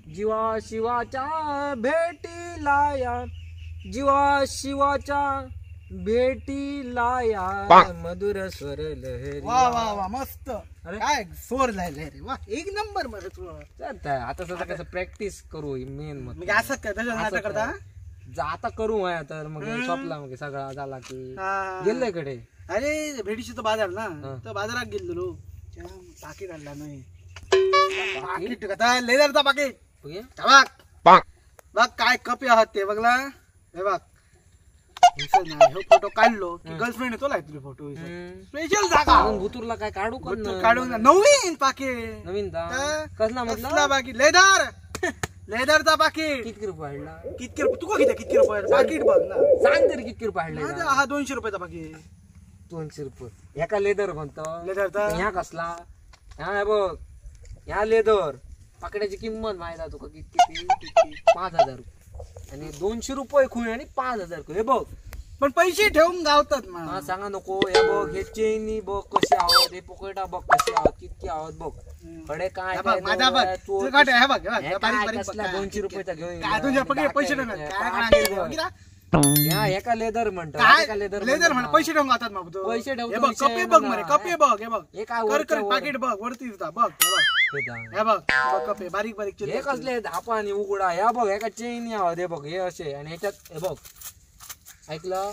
जीवा शिवाच्या भेटीला या, जीवा शिवाच्या भेटीला या, मधुर स्वर लहरी. वा वा वा मस्त. अरे काय स्वर झाले रे, वा एक नंबर मध्ये तू. आता सध्या कसं प्रॅक्टिस करू मेन मग. म्हणजे असं काय तसं नाटक करता? आता करू आहे तर मग शॉपला मग सगळा झाला की गेले कडे. अरे भेडीशी तो बाजार ना, तर बाजारात गेलो पाकिट आणला नाही. पाकिट कसा लेदरचा पाकिट बघ बघ काय कपे आहात ते बघला. हे बघ हे फोटो काढलो की गर्लफ्रेंड येतो तुला फोटो स्पेशल जागा. भुतूरला काय काढू काढून नवीन पाकिट. नवीन कसला म्हटलं पाकिट? Leather, लेदरचा packet. किती रुपये हाडला? कितके रुपये तुका किती कितके रुपये पाकिट बघ ना. सांग तरी किती रुपये हाडले? हा 200 रुपयाचा पाकिट. 200 रुपये एका लेदर म्हणतो. लेदरचा ह्या कसला? ह्या बघ ह्या लेदर पाकिटाची किंमत माहिती आहे तुका किती? 5000 रुपये. आणि 200 रुपये खुय आणि 5000 खुय. हे बघ पण पैसे ठेवून गावतात. हा सांगा नको. हे बघ हे चेनी बघ कशी आहोत, हे पॉकेटा बघ कशी आहोत, कितकी आहोत बघ. खडे काय 200 रुपयाचा घेऊन एका लेदर म्हणतात. लेदर म्हण पैसे ठेवून गावतात. पैसे ठेवून कपे बघ मरे, कपे बघ. हे बघ कर पाकिट बघ वरती बघ. हे बघ कपे बारीक बारीक. हे कसले धापा आणि उघडा. ह्या बघ एका चेनी आहोत. हे बघ हे असे आणि ह्याच्यात हे बघ ऐकलं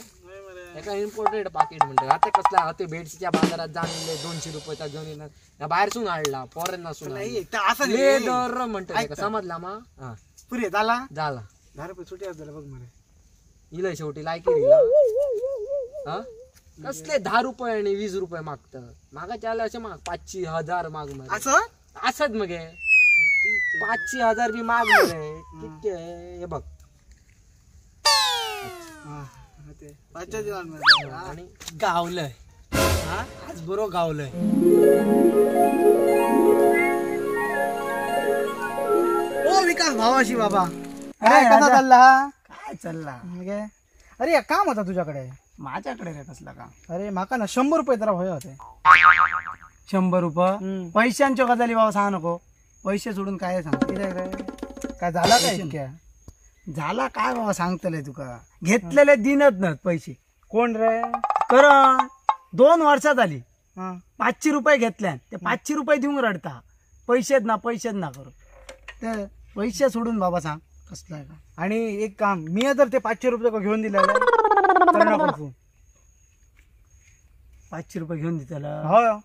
एका इम्पोर्टेड पाकिट म्हणतात. आता कसला ते भेडशीच्या बाजारात जाणले 200 रुपयाचा घेऊन येणार, बाहेरसून आणला फॉरेन नसून लेदर म्हणतात. समजला मा? पुरे झाला झाला 10 रुपये सुट्टी झाला बघ मरे. इल शेवटी लायकी दिला. कसले 10 रुपये आणि 20 रुपये मागत. मागाचे आले असे माग 500 1000 माग मरे. असंच मग 500 1000 बी माग मरे कितके. हे बघ गावलंय आज बरो गावलंय. ओ विकास भावाशी बाबा काय कसा चालला? काय चालला? अरे काम होता तुझ्याकडे. माझ्याकडे रे कसला काम? अरे माका ना 100 रुपये जरा होय होते. 100 रुपये पैशांच्यो गजाली बाबा सांग नको. पैसे सोडून काय सांग? काय झाला काय इतक्या? झाला काय बाबा सांगतले तुका. घेतलेले दिनत ना पैसे. कोण रे? करण 2 वर्षात आली 500 रुपये घेतल्या ते 500 रुपये देऊन रडता. पैसेच ना पैसेच ना करू. ते पैसे सोडून बाबा सांग कसलं आहे का? आणि एक काम मी जर ते 500 रुपये घेऊन दिले 500 रुपये घेऊन दिला हो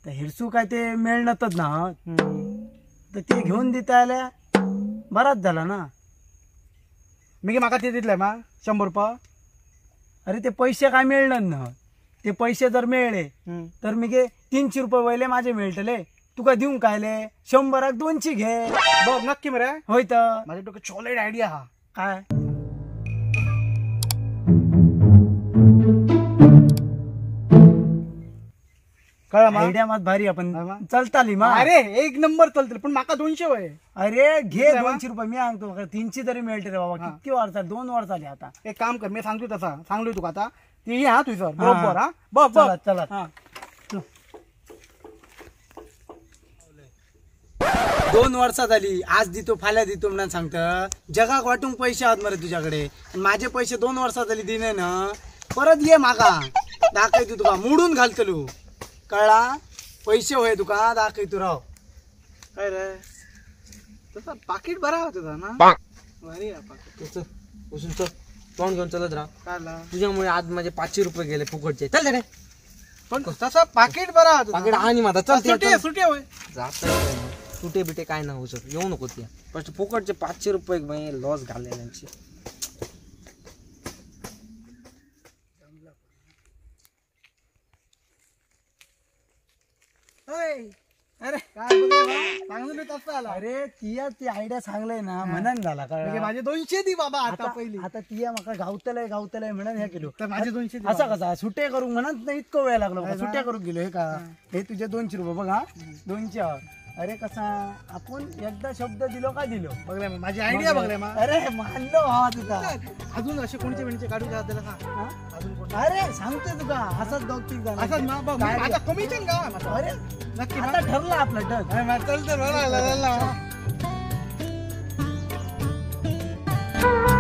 तर हिरसू काय ते मिळणारच ना. तर ते घेऊन देता आल्या बराच झाला ना. मी माका ते दिले मा 100 रुपये. अरे ते पैसे काय मिळणार ना. ते पैसे जर मिळले तर मी गे 300 रुपये वयले माझे मिळतले. तुका दिवंक कायले 100 200 घे. बघ नक्की मरे होय तर माझ्या डोक्यात सॉलिड आयडिया हा. काय? आयडिया मात भारी आपण चलताली मा. अरे एक नंबर चलतली पण माका 200 वय. अरे घे 200 रुपये मी सांगतो 300 तरी मिळते रे बाबा. किती वर चाल 2 वर चालले आता. एक काम कर मी सांगतो तसा सांगलो तुका आता ती हा तुझं बरोबर. हा बघ बघ चला चला. 2 वर्षात आली आज देतो फाल्या देतो म्हणून सांगतं. जगाक वाटून पैसे आहात मरे तुझ्याकडे. माझे पैसे 2 वर्षात आली दिने ना परत ये मागा दाखवतो तुका मोडून घालतलो. कळला? पैसे होय तुका दाखवतो राव. काय रे तसा पाकिट बरा होता तुझा ना. भारी आहे पाकिट. उसून चल तोंड घेऊन चलत राहा. तुझ्यामुळे आज माझे 500 रुपये गेले फुकटचे. चल रे. पण तसा पाकिट बरा होता. पाकिट आणि माझा चल सुटे सुटे होय जात सुटे बिटे काय ना होऊ शकतो. येऊ नको त्या फक्त फुकटचे 500 रुपये लॉस घालले त्यांचे. अरे काय तसं आला? अरे तिया ती आयडिया सांगलंय ना म्हणून झाला का माझे 200 दी बाबा. आता पहिली आता तिया माका गावतलंय गावतलंय म्हणून हे केलो. तर माझे 200 असा कसा सुटे करू म्हणत नाही इतकं वेळ लागलो. सुट्या करू गेलो हे का हे तुझे 200 रुपये बघा 200. अरे कसा आपण एकदा शब्द दिलो का दिलो बघले माझी आयडिया बघले. अरे मानलो हा तुझा. अजून असे कोणते वेणचे काढू का त्याला सांग अजून कोण? अरे सांगते तुका असाच दोघ तीन असंच ना बघ आता कमिशन का? अरे नक्की आता ठरलं आपलं डन. चल तर. Bye.